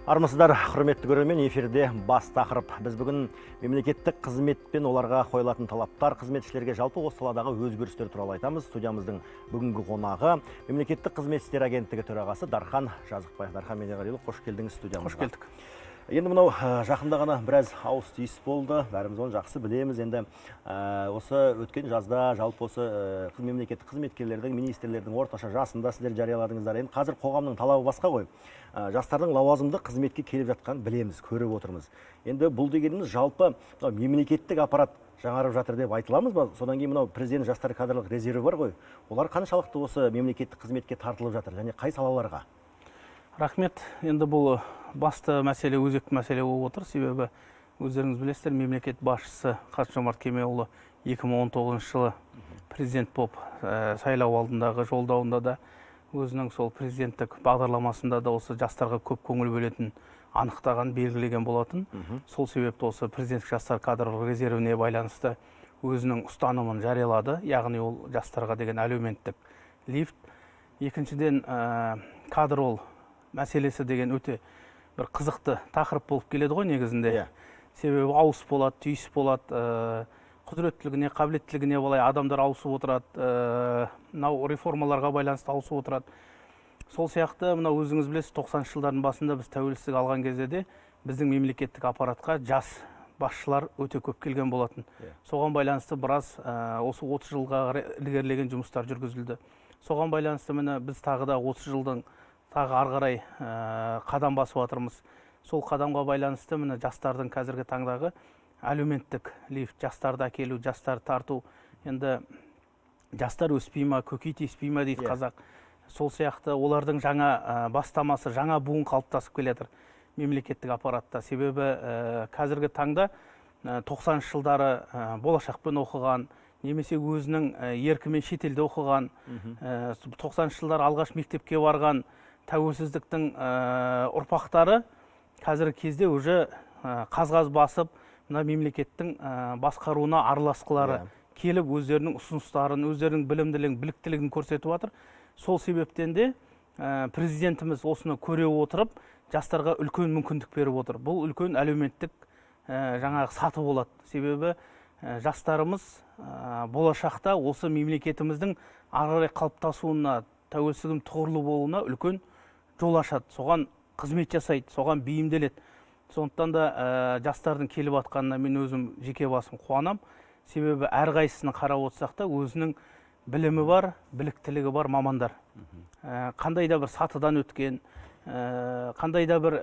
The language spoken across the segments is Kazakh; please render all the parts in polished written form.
Армысыздар, құрметті көрермен, эфирде бас тақырып. Біз бүгін мемлекеттік қызмет пен оларға қойылатын талаптар, қызметшілерге жалпы осы саладағы өзгерістер туралы айтамыз. Студиямыздың бүгінгі қонағы мемлекеттік қызмет істері агенттігі төрағасы Дархан Жазықбаев. Дархан Медеғалиұлы, қош келдіңіз студиямызға. Қош келдік. Енді мынау жақында ғана біраз ауыс түйіс болды, бәріміз оны жақсы білеміз. Енді осы өткен жазда жалпы осы мемлекеттік қызметкерлердің, министрлердің орташа жасында сіздер жарияладыңыздар. Енді қазір қоғамның талабы басқа ғой. Жастардың лауазымды қызметке келіп жатқанын білеміз, көріп отырмыз. Енді бұл дегеніміз жалпы мемлекеттік аппарат жаңарып жатыр деп айтыламыз ба? Содан кейін мынау президент жастар кадрлық резерві бар ғой. Олар қаншалықты осы мемлекеттік қызметке тартылып жатыр және қай салаларға? Рахмет. Енді бұл басты мәселе, өзекті мәселе болып отыр. Себебі өздеріңіз білесіздер, мемлекет басшысы Қасым-Жомарт Кемелұлы 2019 жылы президент болып сайлау алдындағы жолдауында да өзінің сол президенттік бағдарламасында да осы жастарға көп көңіл бөлетін анықтаған, белгілеген болатын. Сол себепті осы президенттік жастар кадрлық резервіне байланысты өзінің ұстанымын жариялады, яғни ол жастарға деген әлеуметтік лифт. Екіншіден, кадр ол мәселесі деген өте бір қызықты тақырып болып келеді ғой негізінде. Себебі ауыс болады, түйіс болады, құзыреттілігіне, қабілеттілігіне балай адамдар ауысып отырады, мынау реформаларға байланысты ауысып отырады. Сол сияқты мынау өзіңіз білесіз, 90-шы жылдардың басында біз тәуелсіздік алған кезде де біздің мемлекеттік аппаратқа жас басшылар өте көп келген болатын. Соған байланысты біраз осы 30 жылға ілгерілеген жұмыстар жүргізілді. Соған байланысты міне біз тағы да 30 жылдың тағы ары қарай қадам басып жатырмыз. Сол қадамға байланысты міне жастардың қазіргі таңдағы әлеуметтік лифт, жастарды әкелу, жастарды тарту. Енді жастар өспей ма, көкей теспей ма дейді қазақ. Сол сияқты олардың жаңа бастамасы, жаңа буын қалыптасып келе жатыр мемлекеттік аппаратта. Себебі қазіргі таңда 90-шы жылдары болашақпен оқыған, немесе өзінің еркімен шетелде оқыған, 90-шы жылдары алғаш мектепке барған тәуелсіздіктің ұрпақтары қазіргі кезде уже қаз-қаз басып, мына мемлекеттің басқаруына араласқылары келіп, өздерінің ұсыныстарын, өздерінің білімділігін, біліктілігін көрсетіп жатыр. Сол себептен де президентіміз осыны көре отырып, жастарға үлкен мүмкіндік беріп отыр. Бұл үлкен әлеуметтік жаңағы саты болады. Себебі жастарымыз болашақта осы мемлекетіміздің ары қарай қалыптасуына, тәуелсіздігінің тұғырлы болуына үлкен жол ашады, соған қызмет жасайды, соған бейімделеді. Сондықтан да жастардың келіп жатқанына мен өзім жеке басым қуанам. Себебі әрқайсысын қарап отырсақ та өзінің білімі бар, біліктілігі бар мамандар. Қандай да бір сатыдан өткен, қандай да бір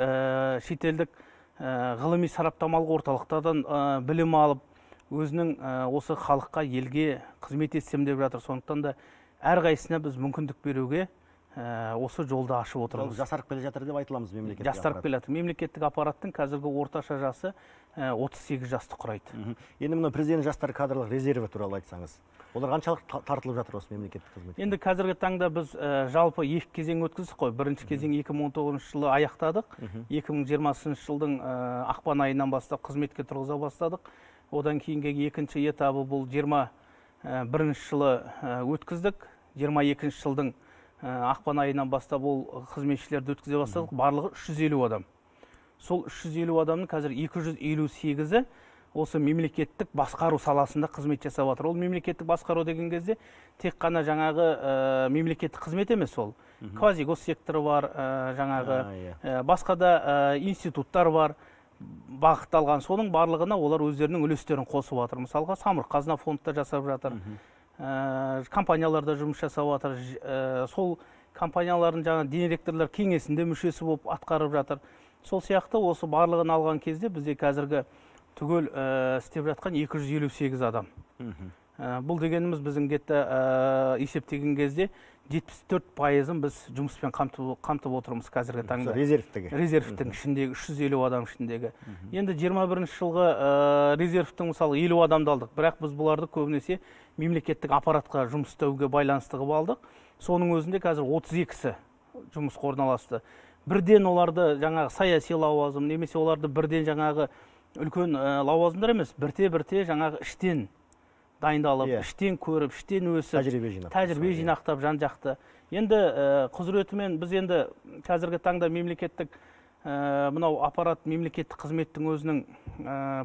шетелдік ғылыми сараптамалық орталықтардан білім алып, өзінің осы халыққа, елге қызмет етсем деп жатыр. Сондықтан да әрқайсысына біз мүмкіндік беруге осы жолды ашып отырмыз. Жасарып келе жатыр деп айтыламыз мемлекеттік аппарат. Жасарып келе жатыр. Мемлекеттік аппараттың қазіргі орташа жасы 38 жасты құрайды. Енді мына президент жастар кадрлық резерві туралы айтсаңыз, олар қаншалық тартылып жатыр осы мемлекеттік қызметке? Енді қазіргі таңда біз жалпы екі кезең өткіздік қой. Бірінші кезең 2019 жылы аяқтадық. 2020 жылдың ақпан айынан бастап қызметке тұрғыза бастадық. Одан кейінгі екінші этабы бұл 21 жылы өткіздік. 22 жылдың ақпан айынан бастап ол қызметшілерді өткізе бастадық. Барлығы 350 адам. Сол 350 адамның қазір 258-і осы мемлекеттік басқару саласында қызмет жасап жатыр. Ол мемлекеттік басқару деген кезде тек қана жаңағы мемлекеттік қызмет емес ол. Квазигоссекторы бар, жаңағы басқа да институттар бар, бағытталған. Соның барлығына олар өздерінің үлестерін қосып жатыр. Мысалға Самұрық Қазына фондта жасап жатыр. Компанияларда жұмыс жасап жатыр. Сол компаниялардың жаңа директорлар кеңесінде мүшесі болып атқарып жатыр. Сол сияқты осы барлығын алған кезде бізде қазіргі түгел істеп жатқан 258 адам. Бұл дегеніміз біздің кетті есептеген кезде 74%-ын біз жұмыспен қамтып отырмыз қазіргі таңда. Резервтегі. Резервтің ішіндегі 350 адам ішіндегі. Енді 21 жылғы резервтің мысалы 50 адамды алдық. Бірақ біз бұларды көбінесе мемлекеттік аппаратқа жұмыс істеуге байланысты қылып алдық. Соның өзінде қазір 32-сі жұмысқа орналасты. Бірден оларды жаңағы саяси лауазым немесе оларды бірден жаңағы үлкен лауазымдар емес, бірте-бірте жаңағы іштен дайындалып, іштен көріп, іштен өсіп, тәжірибе жинақтап жан-жақты. Енді құзыретімен біз енді қазіргі таңда мемлекеттік мынау аппарат мемлекеттік қызметтің өзінің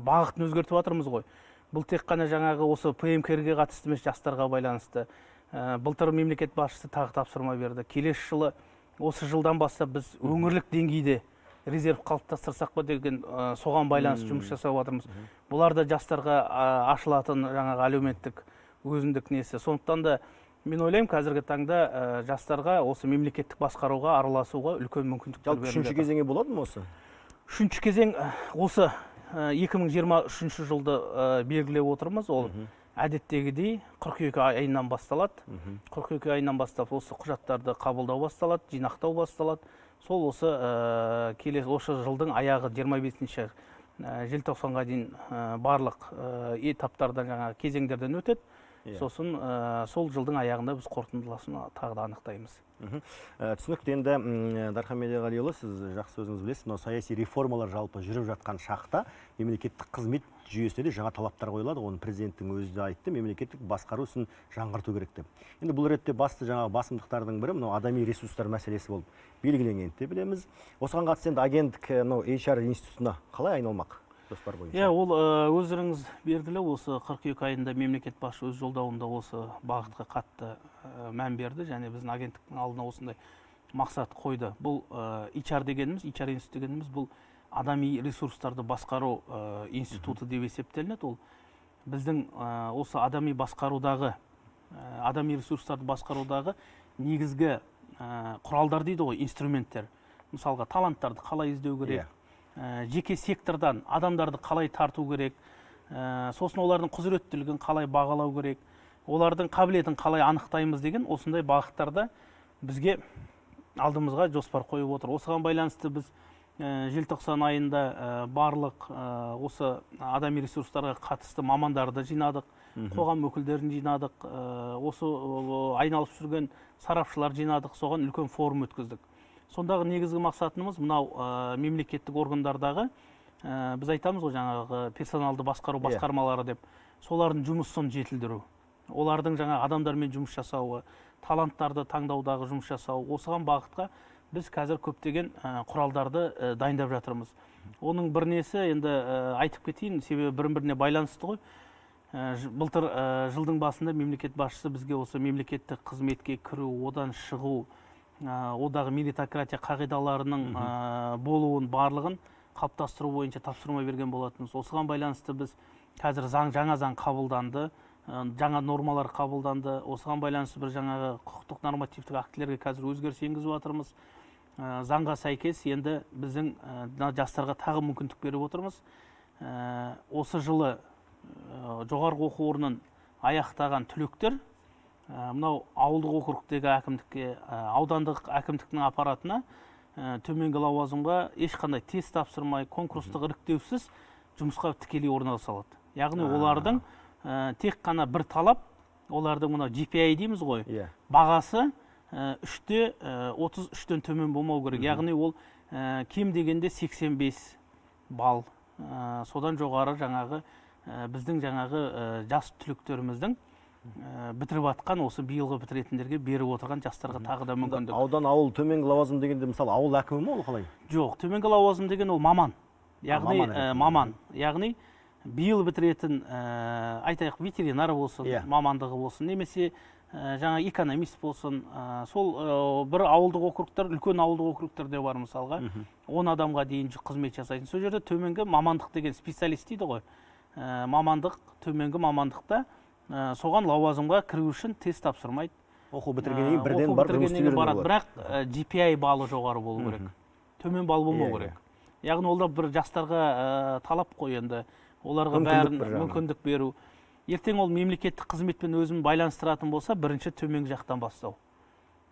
бағытын өзгертіп жатырмыз ғой. Бұл тек қана жаңағы осы ПМК-ге қатысты емес, жастарға байланысты. Былтыр мемлекет басшысы тағы тапсырма берді. Келесі жылы, осы жылдан бастап біз өңірлік деңгейде резерв қалыптастырсақ па деген, соған байланысты жұмыс жасап жатырмыз. Бұлар да жастарға ашылатын жаңағы әлеуметтік өзіндік несі. Сондықтан да мен ойлаймын, қазіргі таңда жастарға осы мемлекеттік басқаруға араласуға үлкен мүмкіндіктер беріліп жатыр. Үшінші кезеңе болады ма осы? Үшінші кезең осы 2023 жылды белгілеп отырмыз. Ол әдеттегідей қыркүйек айынан басталады. Қыркүйек айынан бастап осы құжаттарды қабылдау басталады, жинақтау басталады. Сол осы келесі осы жылдың аяғы 25 желтоқсанға дейін барлық этаптардан, жаңағы кезеңдерден өтеді. Сосын сол жылдың аяғында біз қорытындыласын тағы да анықтаймыз. Түсінікті. Енді Дархан Медеғалиұлы, сіз жақсы өзіңіз білесіз, мынау саяси реформалар жалпы жүріп жатқан шақта мемлекеттік қызмет жүйесіне де жаңа талаптар қойылады. Оны президенттің өзі де айтты, мемлекеттік басқару ісін жаңғырту керек деп. Енді бұл ретте басты жаңағы басымдықтардың бірі мынау адами ресурстар мәселесі болып белгіленгенін де білеміз. Осыған қатысты енді агенттік мынау HR институтына қалай айналмақ жоспар бойынша? Иә, ол өздеріңіз белгілі, осы қыркүйек айында мемлекет басшысы өз жолдауында осы бағытқа қатты мән берді және біздің агенттіктің алдына осындай мақсат қойды. Бұл HR дегеніміз, HR институт дегеніміз бұл адами ресурстарды басқару институты деп есептелінеді. Ол біздің осы адами басқарудағы, адами ресурстарды басқарудағы негізгі құралдар дейді ғой, инструменттер. Мысалға, таланттарды қалай іздеу керек, жеке сектордан адамдарды қалай тарту керек, сосын олардың құзыреттілігін қалай бағалау керек, олардың қабілетін қалай анықтаймыз деген осындай бағыттарда бізге алдымызға жоспар қойып отыр. Осыған байланысты біз желтоқсан айында барлық осы адами ресурстарға қатысты мамандарды жинадық, қоғам өкілдерін жинадық, осы айналып жүрген сарапшылар жинадық, соған үлкен форум өткіздік. Сондағы негізгі мақсатымыз мынау мемлекеттік органдардағы, біз айтамыз ғой жаңағы персоналды басқару басқармалары деп, солардың жұмысын жетілдіру, олардың жаңа адамдармен жұмыс жасауы, таланттарды таңдаудағы жұмыс жасауы, осыған бағытқа біз қазір көптеген құралдарды дайындап жатырмыз. Оның бірнесі енді айтып кетейін, себебі бір-біріне байланысты ғой. Былтыр жылдың басында мемлекет басшысы бізге осы мемлекеттік қызметке кіру, одан шығу, одағы меритократия қағидаларының болуын барлығын қалыптастыру бойынша тапсырма берген болатынбыз. Осыған байланысты біз қазір жаңа заң қабылданды, жаңа нормалар қабылданды. Осыған байланысты бір жаңағы құқықтық нормативтік актілерге қазір өзгеріс енгізіп жатырмыз. Заңға сәйкес енді біздің жастарға тағы мүмкіндік беріп отырмыз. Осы жылы жоғарғы оқу орнын аяқтаған түлектер мынау ауылдық округтегі әкімдікке, аудандық әкімдіктің аппаратына төменгі лауазымға ешқандай тест тапсырмай, конкурстық іріктеусіз жұмысқа тікелей орналаса алады. Яғни олардың тек қана бір талап, олардың мынау GPA дейміз ғой, бағасы 3,33-тен төмен болмау керек. Яғни ол кем дегенде 85 балл, содан жоғары жаңағы біздің жаңағы жас түлектеріміздің бітіріп атқан, осы биылғы бітіретіндерге беріп отырған жастарға тағы да мүмкіндік. Аудан, ауыл, төменгі лауазым дегенде мысалы ауыл әкімі ме ол қалай? Жоқ, төменгі лауазым деген ол маман. Яғни маман. Яғни биыл бітіретін, айтайық, ветеринар болсын, мамандығы болсын, немесе жаңа экономист болсын, сол бір ауылдық округтар, үлкен ауылдық округтерде бар мысалға, 10 адамға дейін қызмет жасайтын. Сол жерде төменгі мамандық деген специалист дейді ғой. Мамандық, төменгі мамандықта соған лауазымға кіру үшін тест тапсырмайды. Оқу бітіргеннен кейін бірден барып жұмыс істей беруге болады. Бірақ GPA балы жоғары болу керек. Төмен балл болмау керек. Яғни ол да бір жастарға талап қой енді. Оларға бәрін мүмкіндік беру. Ертең ол мемлекеттік қызметпен өзін байланыстыратын болса, бірінші төменгі жақтан бастау.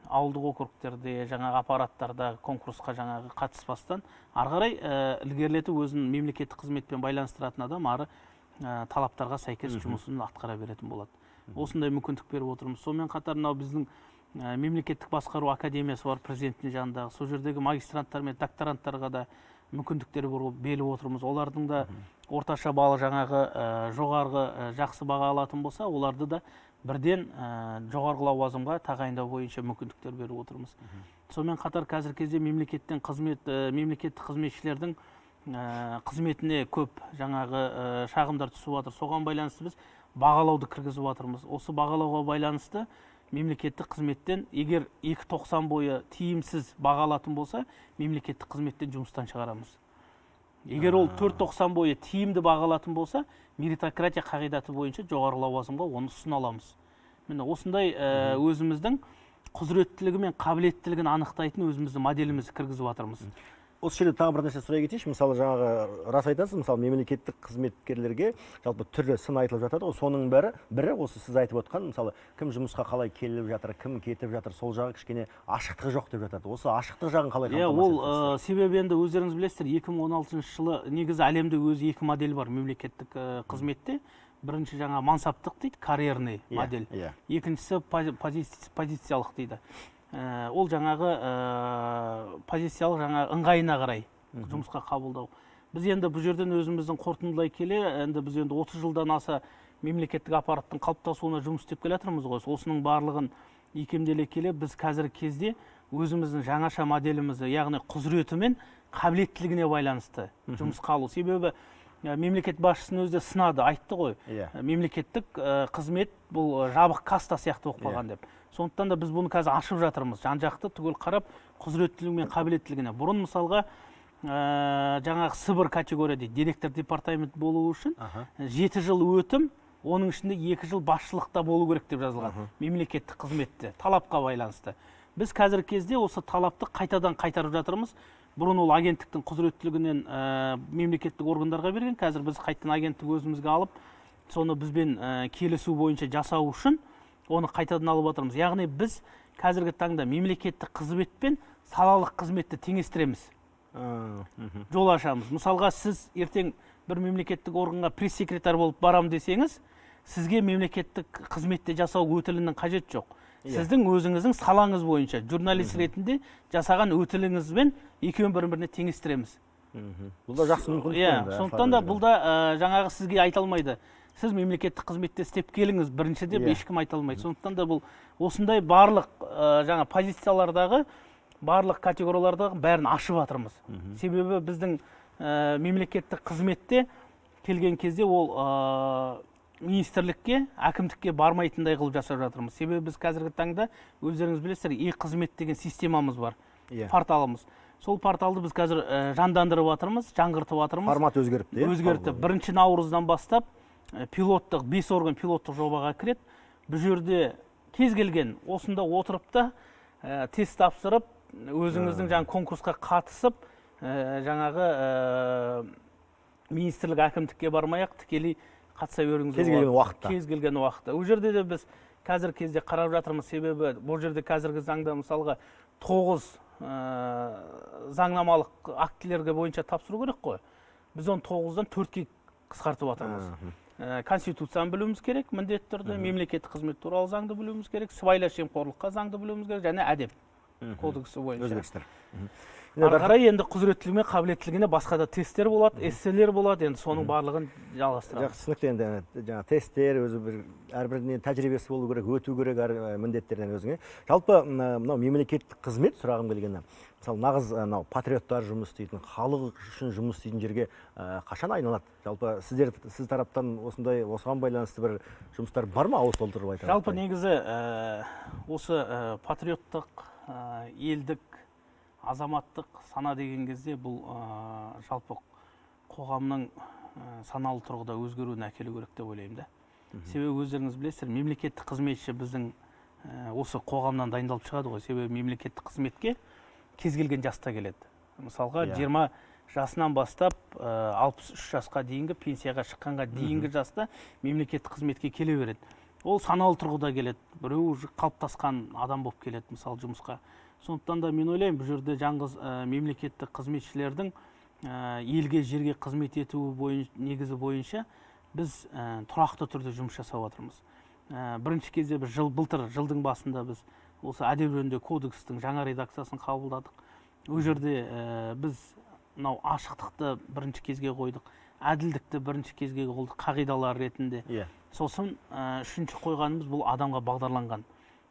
Ауылдық округтерде, жаңағы аппараттарда конкурсқа жаңағы қатыспастан ары қарай ілгерілетіп өзін мемлекеттік қызметпен байланыстыратын адам ары талаптарға сәйкес жұмысын атқара беретін болады. Осындай мүмкіндік беріп отырмыз. Сонымен қатар мынау біздің мемлекеттік басқару академиясы бар президенттің жанындағы. Сол жердегі магистранттар мен докторанттарға да мүмкіндіктер беріп отырмыз. Олардың да орташа балы жаңағы жоғарғы жақсы баға алатын болса, оларды да бірден жоғарғы лауазымға тағайындау бойынша мүмкіндіктер беріп отырмыз. Сонымен қатар қазіргі кезде мемлекеттік қызметшілердің қызметіне көп жаңағы шағымдар түсіп жатыр. Соған байланысты біз бағалауды кіргізіп жатырмыз. Осы бағалауға байланысты мемлекеттік қызметтен егер 2.90 бойы тиімсіз баға алатын болса, мемлекеттік қызметтен жұмыстан шығарамыз. Егер ол 4.90 бойы тиімді баға алатын болса, меритократия қағидаты бойынша жоғары лауазымға оны ұсына аламыз. Міне осындай өзіміздің құзыреттілігі мен қабілеттілігін анықтайтын өзіміздің моделімізді кіргізіп жатырмыз. Осы жерде тағы бір нәрсе сұрай кетейінші. Мысалы, жаңағы рас айтасыз, мысалы, мемлекеттік қызметкерлерге жалпы түрлі сын айтылып жатады ғой. Соның бірі осы сіз айтып отқан, мысалы, кім жұмысқа қалай келіп жатыр, кім кетіп жатыр, сол жағы кішкене ашықтығы жоқ деп жатады. Осы ашықтық жағын қалай қамтамасыз етесіз? Ол себебі енді өздеріңіз білесіздер, 2016 жылы негізі әлемде өзі екі модель бар мемлекеттік қызметте. Бірінші жаңа мансаптық дейді, карьерный модель. Екіншісі позициялық дейді. Ол жаңағы позициялық жаңа ыңғайына қарай жұмысқа қабылдау. Біз енді бұл жерден өзіміздің қорытындылай келе, енді біз енді 30 жылдан аса мемлекеттік аппараттың қалыптасуына жұмыс істеп келе жатырмыз ғой. Осының барлығын икемделе келе біз қазіргі кезде өзіміздің жаңаша моделімізді, яғни құзыреті мен қабілеттілігіне байланысты жұмысқа алу. Себебі мемлекет басшысының өзі де сынады, айтты ғой. Мемлекеттік қызмет бұл жабық каста сияқты болып қалған деп. Сондықтан да біз бұны қазір ашып жатырмыз. Жан-жақты түгел қарап құзыреттілігі мен қабілеттілігіне. Бұрын мысалға жаңағы Сыбыр категория дейді, директор департамент болу үшін 7 жыл өтім, оның ішінде 2 жыл басшылықта болу керек деп жазылған мемлекеттік қызметте талапқа байланысты. Біз қазіргі кезде осы талапты қайтадан қайтарып жатырмыз. Бұрын ол агенттіктің құзыреттілігінен мемлекеттік органдарға берген, қазір біз қайтадан агенттік өзімізге алып, соны бізбен келісу бойынша жасау үшін оны қайтадан алып отырмыз. Яғни біз қазіргі таңда мемлекеттік қызмет пен салалық қызметті теңестіреміз. Жол ашамыз. Мысалға, сіз ертең бір мемлекеттік органға пресс-секретарь болып барам десеңіз, сізге мемлекеттік қызметте жасау өтілінің қажеті жоқ. Сіздің өзіңіздің салаңыз бойынша журналист ретінде жасаған өтіліңізбен екеуін бір-біріне теңестіреміз. Бұл да жақсы мүмкіндік. Сондықтан да бұл да жаңағы сізге айта алмайды. Сіз мемлекеттік қызметте істеп келіңіз бірінші деп ешкім айта алмайды. Сондықтан да бұл осындай барлық жаңа позициялардағы, барлық категориялардағы бәрін ашып жатырмыз. Себебі біздің мемлекеттік қызметте келген кезде ол министрлікке, әкімдікке бармайтындай қылып жасап жатырмыз. Себебі біз қазіргі таңда өздеріңіз білесіздер, е-қызмет деген системамыз бар, порталымыз. Сол порталды біз қазір жандандырып жатырмыз, жаңғыртып жатырмыз. Формат өзгеріпті, Өзгерді. 1 наурыздан бастап пилоттық 5 орган пилоттық жобаға кіреді. Бұл жерде кез келген осында отырып та тест тапсырып, өзіңіздің жаңа конкурсқа қатысып, жаңағы министрлік әкімдікке бармай-ақ тікелей қатыса беруіңізге Кез келген уақытта. Кез келген уақытта. Ол жерде де біз қазіргі кезде қарап жатырмыз, себебі бұл жерде қазіргі заңда мысалға 9 заңнамалық актілерге бойынша тапсыру керек қой. Біз оны 9-дан 4-ке қысқартып жатырмыз. Конституцияны білуіміз керек, міндетті түрде, мемлекеттік қызмет туралы заңды білуіміз керек, сыбайлас жемқорлыққа заңды білуіміз керек және әдеп кодексі бойынша. Өзгерістер. Ары қарай енді құзыреттілігі мен қабілеттілігіне басқа да тесттер болады, эсселер болады, енді соның барлығын жалғастырамыз. Жақсы, түсінікті. Енді жаңа тесттер, өзі бір әрбіріне тәжірибесі болу керек, өту керек әр міндеттерден өзіңе. Жалпы мынау мемлекеттік қызмет сұрағым келгені, мысалы нағыз мынау патриоттар жұмыс істейтін, халық үшін жұмыс істейтін жерге қашан айналады? Жалпы сіз тараптан осындай осыған байланысты бір жұмыстар бар ма, ауыз толтырып айтарлықтай? Жалпы негізі осы патриоттық, елдік, азаматтық сана деген кезде бұл жалпы қоғамның саналы тұрғыда өзгеруіне әкелу керек деп ойлаймын да. Себебі өздеріңіз білесіздер, мемлекеттік қызметші біздің осы қоғамнан дайындалып шығады ғой. Себебі мемлекеттік қызметке кез келген жаста келеді. Мысалға 20 жасынан бастап 63 жасқа дейінгі, пенсияға шыққанға дейінгі жаста мемлекеттік қызметке келе береді. Ол саналы тұрғыда келеді. Біреу уже қалыптасқан адам болып келеді, мысалы, жұмысқа. Сондықтан да мен ойлаймын, бұл жерде жаңғыз мемлекеттік қызметшілердің елге, жерге қызмет етуі негізі бойынша біз тұрақты түрде жұмыс жасап жатырмыз. Бірінші кезде біз былтыр жылдың басында біз осы әдеп жөніндегі кодекстің жаңа редакциясын қабылдадық. Ол жерде біз мынау ашықтықты бірінші кезге қойдық, әділдікті бірінші кезге қойдық қағидалар ретінде. Сосын үшінші қойғанымыз бұл адамға бағдарланған.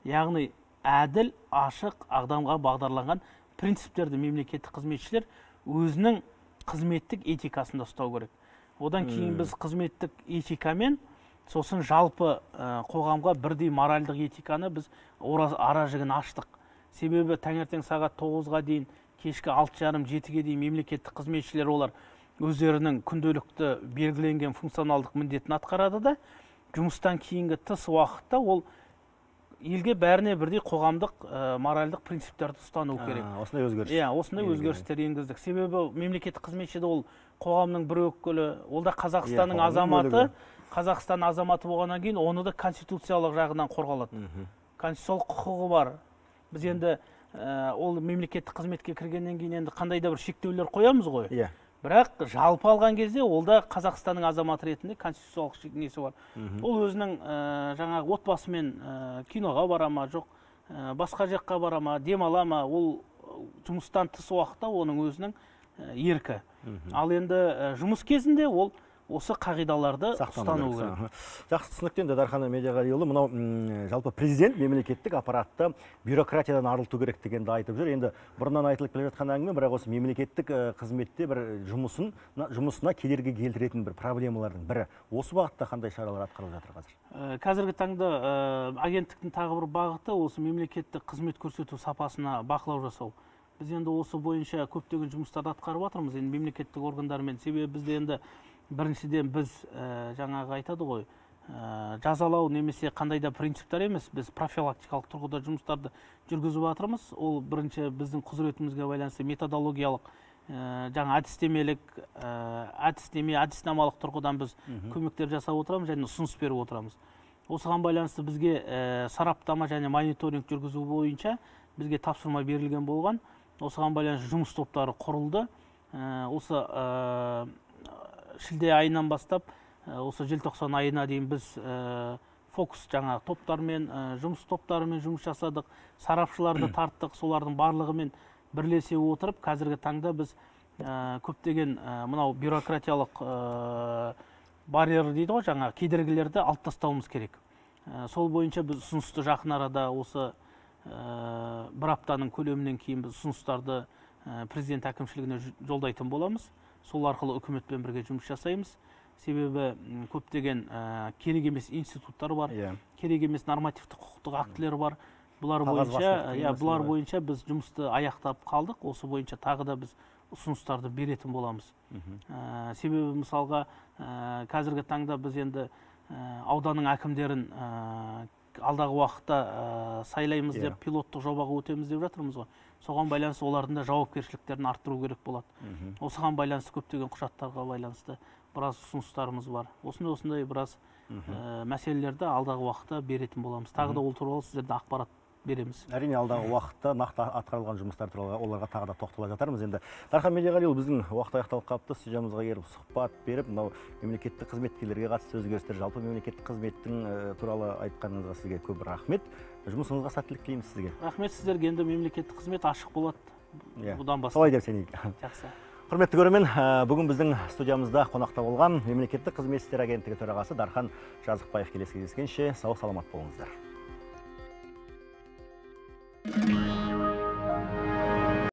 Яғни әділ, ашық, адамға бағдарланған принциптерді мемлекеттік қызметшілер өзінің қызметтік этикасында ұстау керек. Одан кейін біз қызметтік этикамен, сосын жалпы қоғамға бірдей моральдық этиканы біз ара жігін аштық. Себебі таңертең сағат 9-ға дейін, кешкі 6:30-7-ге дейін мемлекеттік қызметшілер олар өздерінің күнделікті белгіленген функционалдық міндетін атқарады да, жұмыстан кейінгі тыс уақытта ол елге бәріне бірдей қоғамдық моральдық принциптерді ұстану керек. Осындай өзгеріс. Иә, осындай өзгерістер енгіздік. Себебі мемлекеттік қызметші де ол қоғамның бір өкілі, ол да Қазақстанның азаматы, Қазақстан азаматы болғаннан кейін оны да конституциялық жағынан қорғалады. Конституциялық құқығы бар. Біз енді ол мемлекеттік қызметке кіргеннен кейін енді қандай да бір шектеулер қоямыз ғой. Иә. Бірақ жалпы алған кезде ол да Қазақстанның азаматы ретінде конституциялық несі бар. Ол өзінің жаңағы отбасымен киноға бара ма, жоқ, басқа жаққа бара ма, демала ма, ол жұмыстан тыс уақытта оның өзінің еркі. Ал енді жұмыс кезінде ол осы қағидаларды ұстану керек. Жақсы, түсінікті. Енді Дархан Медеғалиұлы, мынау жалпы президент мемлекеттік аппаратты бюрократиядан арылту керек дегенді айтып жүр. Енді бұрыннан айтылып келе жатқан әңгіме, бірақ осы мемлекеттік қызметте бір жұмысына кедергі келтіретін бір проблемалардың бірі. Осы бағытта қандай шаралар атқарылып жатыр қазір? Қазіргі таңда агенттіктің тағы бір бағыты осы мемлекеттік қызмет көрсету сапасына бақылау жасау. Біз енді осы бойынша көптеген жұмыстарды атқарып жатырмыз енді мемлекеттік органдармен. Себебі бізде енді біріншіден біз жаңағы айтады ғой, жазалау немесе қандай да принциптер емес, біз профилактикалық тұрғыда жұмыстарды жүргізіп жатырмыз. Ол бірінші біздің құзыретімізге байланысты методологиялық, жаңа әдістемелік, әдіснамалық тұрғыдан біз көмектер жасап отырамыз және ұсыныс беріп отырамыз. Осыған байланысты бізге сараптама және мониторинг жүргізу бойынша бізге тапсырма берілген болған. Осыған байланысты жұмыс топтары құрылды. Осы шілде айынан бастап, осы желтоқсан айына дейін біз фокус жаңа топтармен, жұмыс топтарымен жұмыс жасадық, сарапшыларды тарттық, солардың барлығымен бірлесе отырып, қазіргі таңда біз көптеген мынау бюрократиялық барьер дейді ғой, жаңа кедергілерді алып тастауымыз керек. Сол бойынша біз ұсынысты жақын арада осы бір аптаның көлемінен кейін біз ұсыныстарды президент әкімшілігіне жолдайтын боламыз. Сол арқылы үкіметпен бірге жұмыс жасаймыз. Себебі көптеген керек емес институттар бар, керек емес нормативтік құқықтық актілер бар. Бұлар бойынша, бұлар бойынша біз жұмысты аяқтап қалдық. Осы бойынша тағы да біз ұсыныстарды беретін боламыз. Себебі мысалға қазіргі таңда біз енді ауданның әкімдерін алдағы уақытта сайлаймыз деп пилоттық жобаға өтеміз деп жатырмыз ғой. Соған байланысты олардың да жауапкершіліктерін арттыру керек болады. Осыған байланысты көптеген құжаттарға байланысты біраз ұсыныстарымыз бар. Осындай біраз мәселелерді алдағы уақытта беретін боламыз. Тағы да ол туралы сіздерді ақпарат береміз. Әрине, алдағы уақытта нақты атқарылған жұмыстар туралы оларға тағы да тоқтала жатармыз. Енді Дархан Медеғалиұлы, біздің уақыт аяқталып қалыпты. Студиямызға келіп сұхбат беріп, мынау мемлекеттік қызметкерлерге қатысты өзгерістер, жалпы мемлекеттік қызметтің туралы айтқаныңызға сізге көп рахмет. Жұмысыңызға сәттілік тілейміз сізге. Рахмет сіздерге. Енді мемлекеттік қызмет ашық болады. Бұдан басқа. Солай деп сенейік. Жақсы. Құрметті көрермен, бүгін біздің студиямызда қонақта болған мемлекеттік қызмет істері агенттігі төрағасы Дархан Жазықбаев. Келесі кездескенше сау саламат болыңыздар.